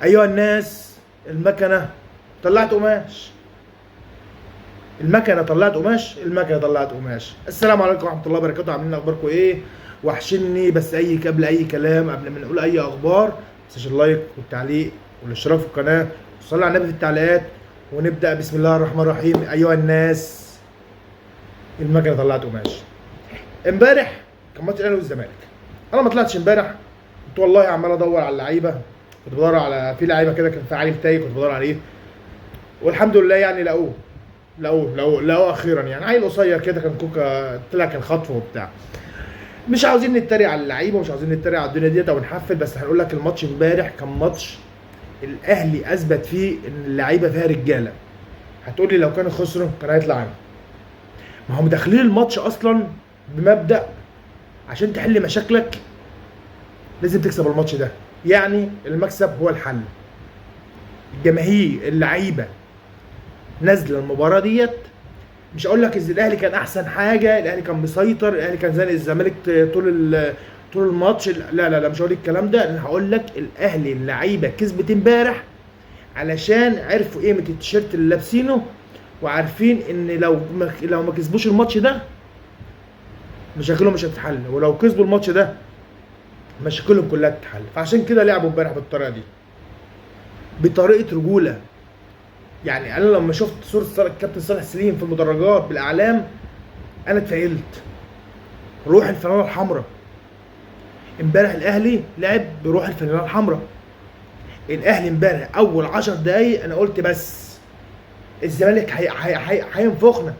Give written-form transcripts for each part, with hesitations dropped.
ايها الناس، المكنه طلعت قماش. المكنه طلعت قماش، المكنه طلعت قماش. السلام عليكم ورحمة الله وبركاته. عاملين اخباركم ايه؟ وحشني. بس اي قبل اي كلام، قبل ما نقول اي اخبار، ما تنساش ال like والتعليق والاشتراك في القناة، وصلوا على النبي في التعليقات، ونبدا بسم الله الرحمن الرحيم. ايها الناس، المكنه طلعت قماش. امبارح كان ماتش الاهلي والزمالك. انا ما طلعتش امبارح، كنت والله عمال ادور على اللعيبة، كنت بدور على في لعيبة كده، كان في علي التاي كنت بدور عليه، والحمد لله يعني لقوه لقوه لقوه لقوه اخيرا. يعني عيل قصير كده كان كوكا طلع كان خطفه وبتاع. مش عاوزين نتريق على اللعيبة ومش عاوزين نتريق على الدنيا ديت او نحفل، بس هنقول لك الماتش امبارح كان ماتش الاهلي اثبت فيه ان اللعيبة فيها رجاله. هتقول لي لو كانوا خسروا كان هيطلع عنه. ما هم داخلين الماتش اصلا بمبدا عشان تحل مشاكلك لازم تكسب الماتش ده، يعني المكسب هو الحل. الجماهير اللعيبة نازله المباراة ديت، مش هقول لك ان الاهلي كان احسن حاجة، الاهلي كان مسيطر، الاهلي كان زانق الزمالك طول الماتش، لا لا لا مش هقول الكلام ده. انا هقول لك الاهلي اللعيبة كسبت امبارح علشان عرفوا قيمة التيشيرت اللي لابسينه، وعارفين ان لو ما كسبوش الماتش ده مشاكلهم مش هتتحل، ولو كسبوا الماتش ده مشاكلهم كلها هتتحل. فعشان كده لعبوا امبارح بالطريقة دي، بطريقة رجوله. يعني انا لما شفت صوره الكابتن صالح سليم في المدرجات بالاعلام انا اتفائلت. روح الفانيله الحمراء امبارح، الاهلي لعب بروح الفانيله الحمراء. الاهلي امبارح اول 10 دقايق انا قلت بس الزمالك هينفخنا،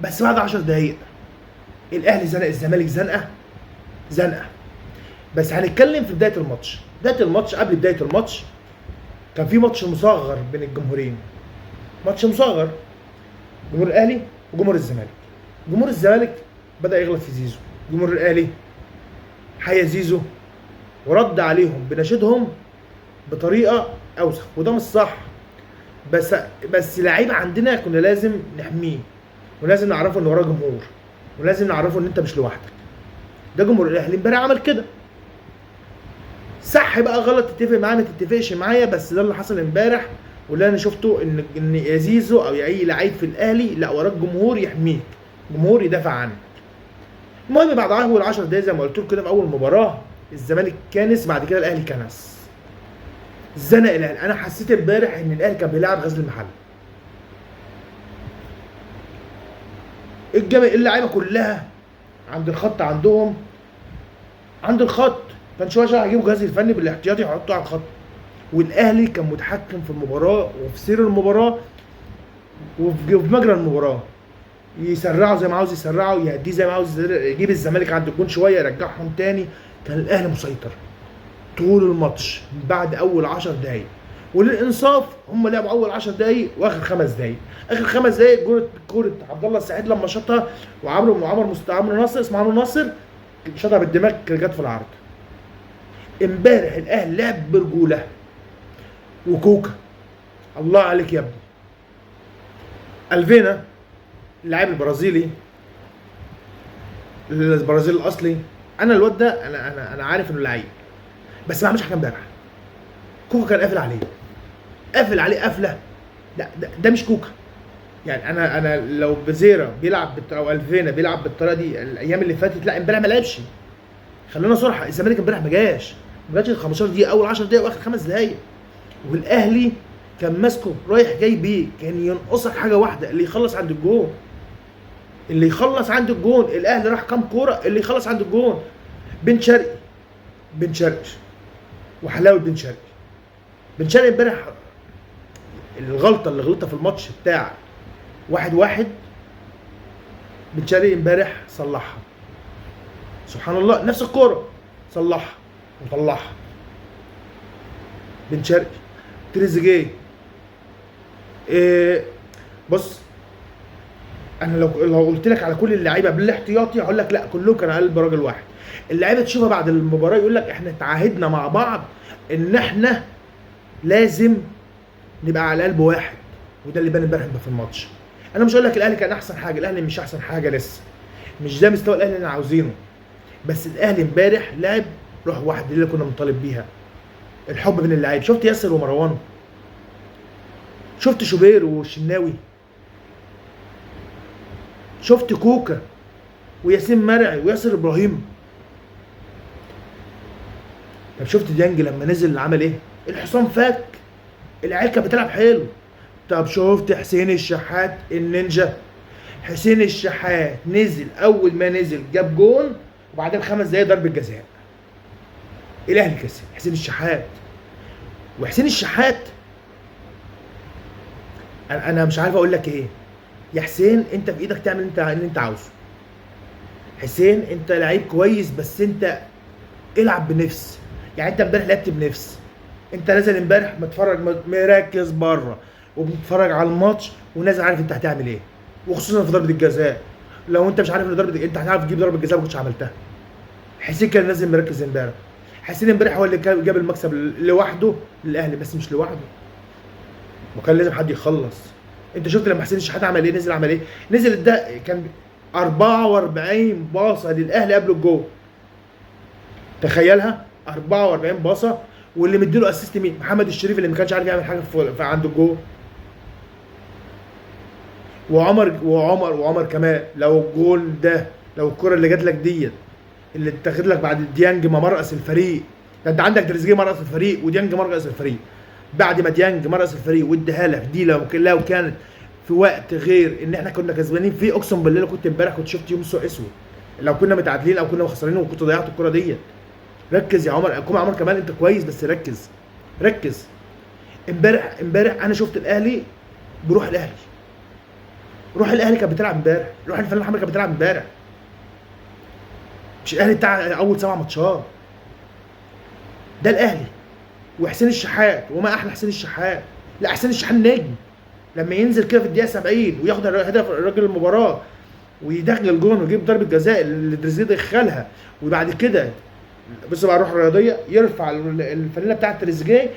بس بعد 10 دقايق الاهلي زنق الزمالك زنقه زنقه. بس هنتكلم في بداية الماتش. بداية الماتش، قبل بداية الماتش كان في ماتش مصغر بين الجمهورين، ماتش مصغر، جمهور الاهلي وجمهور الزمالك. جمهور الزمالك بدا يغلط في زيزو، جمهور الاهلي حيا زيزو ورد عليهم بنشيدهم بطريقة اوسخ، وده مش صح. بس لعيب عندنا كنا لازم نحمية، ولازم نعرفه ان وراه جمهور، ولازم نعرفه ان انت مش لوحدك. ده جمهور الاهلي امبارح عمل كده. صح بقى غلط، تتفق معايا ما تتفقش معايا، بس ده اللي حصل امبارح، واللي انا شفته ان يا زيزو او يا اي لعيب في الاهلي لا وراك جمهور يحميك، جمهور يدافع عنك. المهم بعد اول 10 دقايق زي ما قلت لكم كده في اول مباراة الزمالك كانس، بعد كده الاهلي كنس، زنق الاهلي. انا حسيت امبارح ان الاهلي كان بيلعب غزل المحلة. اللعيبة كلها عند الخط، عندهم عند الخط، كان شوية شوية هيجيبوا جهاز الفني بالاحتياطي يحطوه على الخط. والاهلي كان متحكم في المباراة وفي سير المباراة وفي مجرى المباراة، يسرعوا زي ما عاوز يسرعوا، يهديه زي ما عاوز يجيب الزمالك عند الجون شوية يرجعهم تاني. كان الاهلي مسيطر طول الماتش بعد اول 10 دقايق. وللانصاف هم لعبوا اول 10 دقايق واخر 5 دقايق. اخر 5 دقايق كورة عبد الله السعيد لما شاطها، وعمرو عمر عمرو ناصر، اسمه عمرو ناصر، شاطها بالدماغ جت في العرض. امبارح الاهلي لعب برجوله. وكوكا الله عليك يا ابني. الفينا اللاعب البرازيلي، البرازيل الاصلي، انا الواد ده انا انا عارف انه لعيب، بس ما عملش حاجة امبارح. كوكا كان قافل عليه، قافل عليه قفله. لا ده مش كوكا. يعني انا لو بزيرا بيلعب او الفينا بيلعب بالطريقة دي الايام اللي فاتت، لا امبارح ما لعبش. خلينا صراحة، الزمالك امبارح ما جاش 15 دقيقة، اول 10 دقائق واخر 5 دقائق، والاهلي كان ماسكه رايح جاي بيه. كان ينقصك حاجة واحدة، اللي يخلص عند الجون، اللي يخلص عند الجون. الاهلي راح كام كورة اللي يخلص عند الجون. بن شرقي، بن شرقي وحلاوة بن شرقي. بن شرقي امبارح الغلطة اللي غلطها في الماتش بتاع 1-1، بن شرقي امبارح صلحها. سبحان الله، نفس الكورة صلحها وطلعها بن شرقي. تريزيجيه إيه، بص انا لو قلت لك على كل اللعيبة بالاحتياطي هقول لك لا كلهم كانوا قلب راجل واحد. اللعيبة تشوفها بعد المباراة يقول لك احنا تعاهدنا مع بعض ان احنا لازم نبقى على قلب واحد، وده اللي بان امبارح في الماتش. انا مش هقول لك الاهلي كان احسن حاجة، الاهلي مش احسن حاجة لسه، مش ده مستوى الاهلي اللي احنا عاوزينه، بس الاهلي امبارح لعب روح واحد اللي كنا بنطالب بيها. الحب بين اللعيب. شفت ياسر ومروان؟ شفت شوبير والشناوي؟ شفت كوكا وياسين مرعي وياسر ابراهيم؟ طب شفت ديانج لما نزل عمل ايه؟ الحصان فك، العيال كانت بتلعب حلو. طب شفت حسين الشحات النينجا؟ حسين الشحات نزل، اول ما نزل جاب جون، وبعدين ب5 دقايق ضربة جزاء، الاهلي كسب. حسين الشحات، وحسين الشحات انا مش عارف اقول لك ايه يا حسين، انت في ايدك تعمل اللي انت عاوزه. حسين انت لعيب كويس، بس انت العب بنفس. يعني انت امبارح لعبت بنفس، انت نازل امبارح متفرج مركز بره وبتتفرج على الماتش ونازل عارف انت هتعمل ايه، وخصوصا في ضربه الجزاء. لو انت مش عارف ان ضربه انت هتعرف تجيب ضربه جزاء ما كنتش عملتها. حسين كان نازل مركز امبارح. حسين امبارح هو اللي جاب المكسب لوحده للاهلي، بس مش لوحده، وكان لازم حد يخلص. انت شفت لما حسين الشحات عمل ايه؟ نزل عمل ايه؟ نزل ده كان 44 باصة للاهلي قبل الجول، تخيلها 44 باصة، واللي مديله assist مين؟ محمد الشريف اللي ما كانش عارف يعمل حاجة في عند الجول. وعمر وعمر وعمر كمال، لو الجول ده، لو الكره اللي جات لك ديت اللي اتاخد لك بعد ديانج ما مرقص الفريق، ده انت عندك تريزيجيه مرقص الفريق وديانج مرقص الفريق. بعد ما ديانج مرقص الفريق واداها لك دي، لو كانت في وقت غير ان احنا كنا كسبانين فيه، اقسم بالله لو كنت امبارح كنت شفت يوم سوء اسود، لو كنا متعادلين او كنا خسرانين وكنت ضيعت الكره ديت. ركز يا عمر، كوم عمر كمال انت كويس بس ركز، ركز. امبارح انا شفت الاهلي بروح الاهلي، روح الاهلي كانت بتلعب امبارح، روح الفريق الحمراء كانت بتلعب امبارح، مش الاهلي بتاع اول 7 ماتشات. ده الاهلي وحسين الشحات، وما احلى حسين الشحات. لا حسين الشحات نجم، لما ينزل كده في الدقيقة 70 وياخد هدف الراجل المباراة ويدخل الجون ويجيب ضربه جزاء اللي تريزيجيه دخلها، وبعد كده بص بقى الروح الرياضية، يرفع الفانيله بتاعت تريزيجيه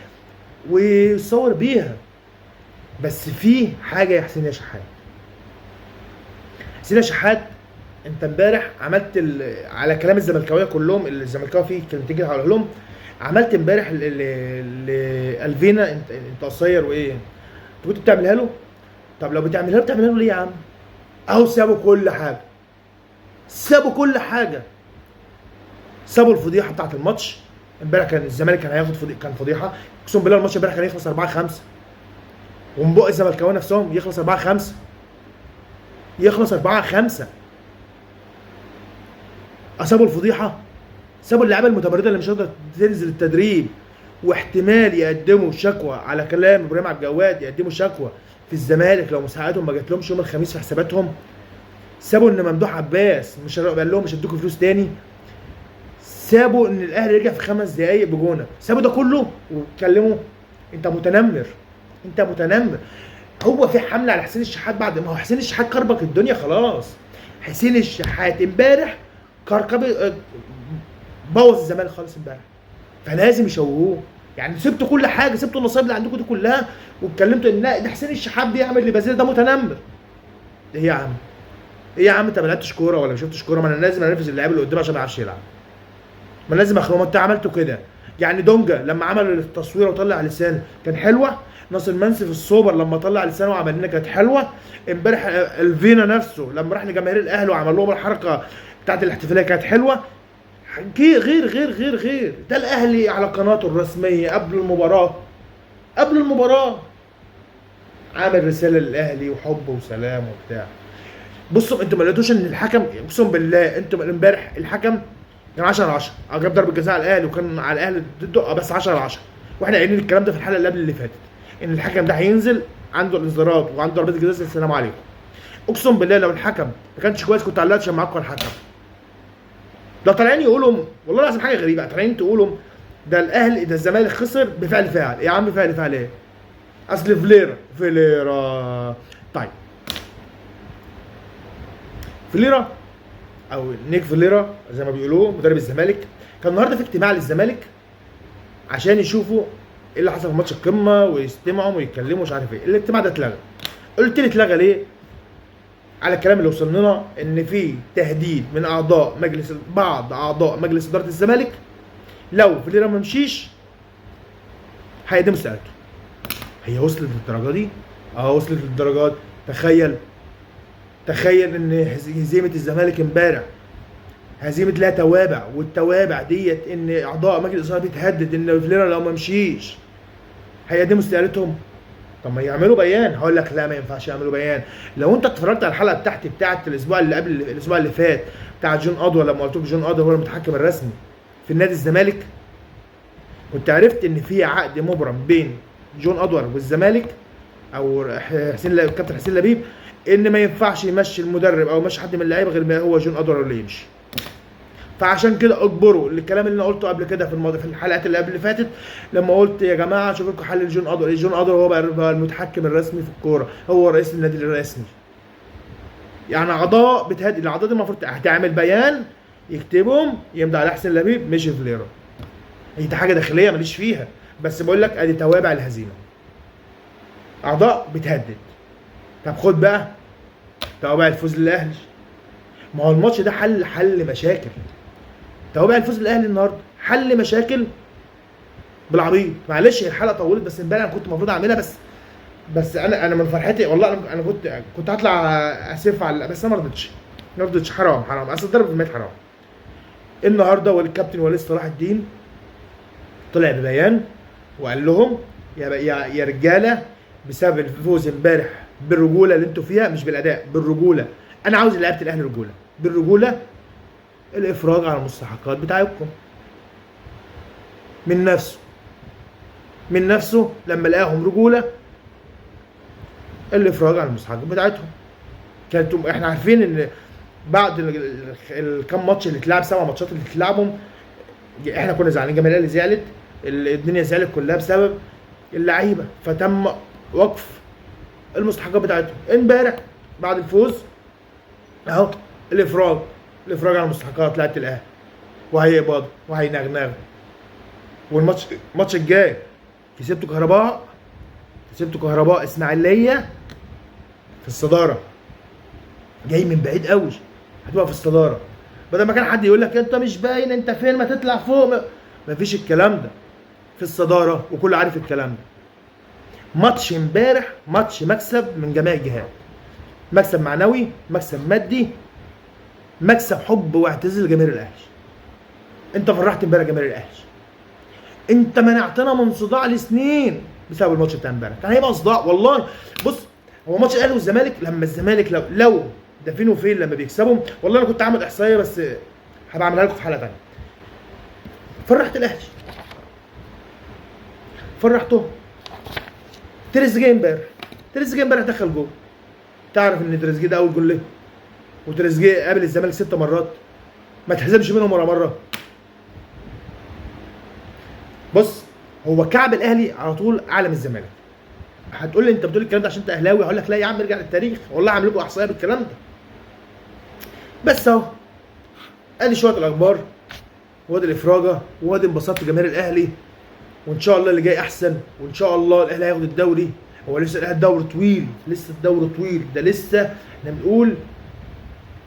ويصور بيها. بس في حاجة يا حسين يا شحات، حسين يا شحات انت امبارح عملت على كلام الزملكاويه كلهم، الزملكاويه فيه كلمتين كده هقولها لهم. عملت امبارح الفينا، انت قصير وايه؟ انت كنت بتعملها له؟ طب لو بتعملها له بتعملها له ليه يا عم؟ اهو سابوا كل حاجة، سابوا كل حاجة، سابوا الفضيحة بتاعت الماتش امبارح. كان الزمالك كان هياخد كان فضيحة، اقسم بالله الماتش امبارح كان يخلص 4-5، ومن بق الزملكاويه نفسهم يخلص 4-5، يخلص 4-5. سابوا الفضيحة، سابوا اللعيبة المتمردة اللي مش قادرة تنزل التدريب، واحتمال يقدموا شكوى على كلام ابراهيم عبد الجواد، يقدموا شكوى في الزمالك لو مساعدتهم ما جاتلهمش يوم الخميس في حساباتهم. سابوا ان ممدوح عباس مش قال لهم مش هديكوا فلوس تاني. سابوا ان الاهلي رجع في 5 دقايق بجونه، سابوا ده كله واتكلموا. انت متنمر، انت متنمر. هو في حمله على حسين الشحات بعد ما هو حسين الشحات كربك الدنيا خلاص. حسين الشحات امبارح كركب بوظ الزمالك خالص امبارح، فلازم يشوهوه. يعني سبتوا كل حاجة، سبتوا النصايب اللي عندكم دي كلها واتكلمتوا ان لا ده حسين الشحات بيعمل لبازيل، ده متنمر. ايه يا عم؟ ايه يا عم انت ما لعبتش كورة ولا ما شفتش كورة؟ ما انا لازم انفذ اللاعب اللي قدامي عشان ما يعرفش يلعب، ما لازم اخلوه. ما انت عملته كده. يعني دونجا لما عمل التصويره وطلع لسانه كان حلوة، ناصر منسي في السوبر لما طلع لسانه وعمل لنا كانت حلوة، امبارح الفينا نفسه لما راح لجماهير الاهلي وعمل لهم الحركة بتاعت الاحتفالية كانت حلوة. غير غير غير غير ده الاهلي على قناته الرسمية قبل المباراة، قبل المباراة عامل رسالة للاهلي وحب وسلام وبتاع. بصوا انتوا ما لقيتوش ان الحكم، اقسم بالله انتوا امبارح الحكم كان 10/10، جاب ضربه جزاء على الاهلي وكان على الاهلي ضده بس 10/10، واحنا قايلين الكلام ده في الحلقة اللي قبل اللي فاتت ان الحكم ده هينزل عنده الانذارات وعنده ضربات جزاء. السلام عليكم. اقسم بالله لو الحكم ما كانش كويس كنت علقت عشان معاكم الحكم ده. طالعين يقولوا والله العظيم حاجة غريبة، طالعين تقولوا ده الاهلي ده الزمالك خسر بفعل فاعل. يا عم فعل فاعل ايه؟ اصل فيليرا. طيب فيليرا او نيك فيليرا زي ما بيقولوه مدرب الزمالك، كان النهارده في اجتماع للزمالك عشان يشوفوا ايه اللي حصل في ماتش القمه ويستمعوا ويتكلموا مش عارف ايه. الاجتماع ده اتلغى. قلت لي اتلغى ليه؟ على الكلام اللي وصل لنا ان في تهديد من اعضاء مجلس، بعض اعضاء مجلس ادارة الزمالك، لو فيليرا ما مشيش هيقدموا استقالته. هي وصلت للدرجة دي؟ اه وصلت للدرجات. تخيل، تخيل ان هزيمة الزمالك امبارح هزيمة لها توابع، والتوابع ديت ان اعضاء مجلس الادارة بيتهدد ان فليرا لو ما مشيش هيقدموا استقالتهم. طب ما يعملوا بيان. هقول لك لا، ما ينفعش يعملوا بيان. لو انت اتفرجت على الحلقة بتاعتي بتاعت الاسبوع اللي قبل الاسبوع اللي فات بتاع جون ادوار، لما قلت لك جون ادوار هو المتحكم الرسمي في النادي الزمالك، كنت عرفت ان في عقد مبرم بين جون ادوار والزمالك او حسين الكابتن حسين لبيب، ان ما ينفعش يمشي المدرب او يمشي حد من اللعيبة غير ما هو جون ادوار اللي يمشي. فعشان كده اجبروا الكلام اللي انا قلته قبل كده في الحلقات اللي قبل اللي فاتت، لما قلت يا جماعة شوفوا لكم حل لجون ادوار. جون ادوار هو بقى المتحكم الرسمي في الكورة، هو رئيس النادي الرسمي. يعني اعضاء بتهدي، الاعضاء دي المفروض هتعمل بيان يكتبهم يمضي على حسين لبيب مشي فليرا. هي دي حاجة داخلية ماليش فيها، بس بقول لك ادي توابع الهزيمة. اعضاء بتهدد. طب خد بقى توابع الفوز للاهلي. ما هو الماتش ده حل مشاكل. توابع الفوز للاهلي النهارده حل مشاكل بالعبيط. معلش الحلقة طولت، بس امبارح انا كنت المفروض اعملها، بس انا من فرحتي والله انا كنت هطلع اسف على، بس انا ما رضيتش. حرام، اصل الضرب في الميت حرام. النهارده والكابتن وليد صلاح الدين طلع ببيان وقال لهم يا رجاله، بسبب الفوز امبارح بالرجوله اللي انتوا فيها، مش بالاداء، بالرجوله، انا عاوز لعيبة الاهلي رجوله، بالرجوله الافراج على المستحقات بتاعتكم. من نفسه لما لقاهم رجوله الافراج على المستحقات بتاعتهم. كانت احنا عارفين ان بعد الكام ماتش اللي اتلعب، 7 ماتشات اللي اتلعبهم، احنا كنا زعلانين، جماهير الاهلي زعلت، الدنيا زعلت كلها بسبب اللعيبة، فتم وقف المستحقات بتاعتهم. امبارح بعد الفوز اهو الافراج على المستحقات لعيبة الاهلي، وهيقبضوا وهينغنغوا. والماتش الجاي كسبتوا كهرباء، اسماعيليه في الصدارة، جاي من بعيد قوي، هتبقى في الصدارة. بدل ما كان حد يقول لك انت مش باين، انت فين، ما تطلع فوق، مفيش الكلام ده، في الصدارة وكل عارف الكلام ده. ماتش امبارح ماتش مكسب من جميع الجهات، مكسب معنوي، مكسب مادي، مكسب حب واعتزاز لجماهير الاهلي. انت فرحت امبارح جماهير الاهلي، انت منعتنا من صداع لسنين بسبب الماتش بتاع امبارح، كان هيبقى صداع والله. بص، هو ماتش الاهلي والزمالك لما الزمالك لو ده فين وفين لما بيكسبهم، والله انا كنت عامل احصائية بس هبقى اعملها لكم في حلقة ثانية. فرحت الاهلي، فرحته. تريزيجيه امبارح دخل جول. تعرف ان تريزيجيه ده اول جول ليه؟ وتريزيجيه قابل الزمالك 6 مرات ما تحسبش منهم ولا مرة. بص، هو كعب الاهلي على طول اعلى من الزمالك. هتقول لي انت بتقول الكلام ده عشان انت اهلاوي، هقول لك لا يا عم، ارجع للتاريخ، والله هعمل لكم احصائية بالكلام ده. بس اهو ادي شوية الاخبار، وادي الافراجه، وادي انبساط جماهير الاهلي، وان شاء الله اللي جاي احسن، وان شاء الله الاهلي هياخد الدوري. هو لسه الاهلي الدوري طويل، لسه الدوري طويل، ده لسه احنا بنقول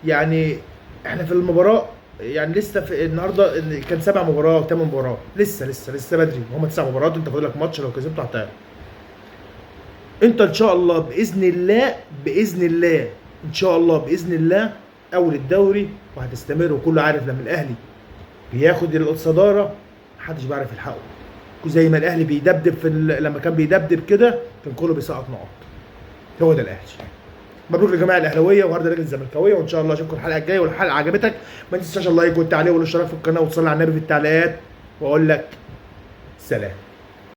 يعني احنا في المباراة، يعني لسه في النهارده كان 7 مباريات 8 مباريات، لسه لسه لسه بدري، هم 9 مباريات، انت فاضل لك ماتش لو كسبته هتعرف. انت ان شاء الله باذن الله، باذن الله ان شاء الله باذن الله اول الدوري وهتستمر، وكله عارف لما الاهلي بياخد الصدارة محدش بيعرف يلحقه. زي ما الاهلي بيدبدب في لما كان بيدبدب كده كان كله بيسقط نقط. هو ده الاهلي. مبروك لجميع الاهلاوية وهارد لك الزملكاويه، وان شاء الله اشوفكم الحلقة الجاية. والحلقة عجبتك ما تنساش اللايك والتعليق والاشتراك في القناة وتصلي على النبي في التعليقات، واقول لك سلام.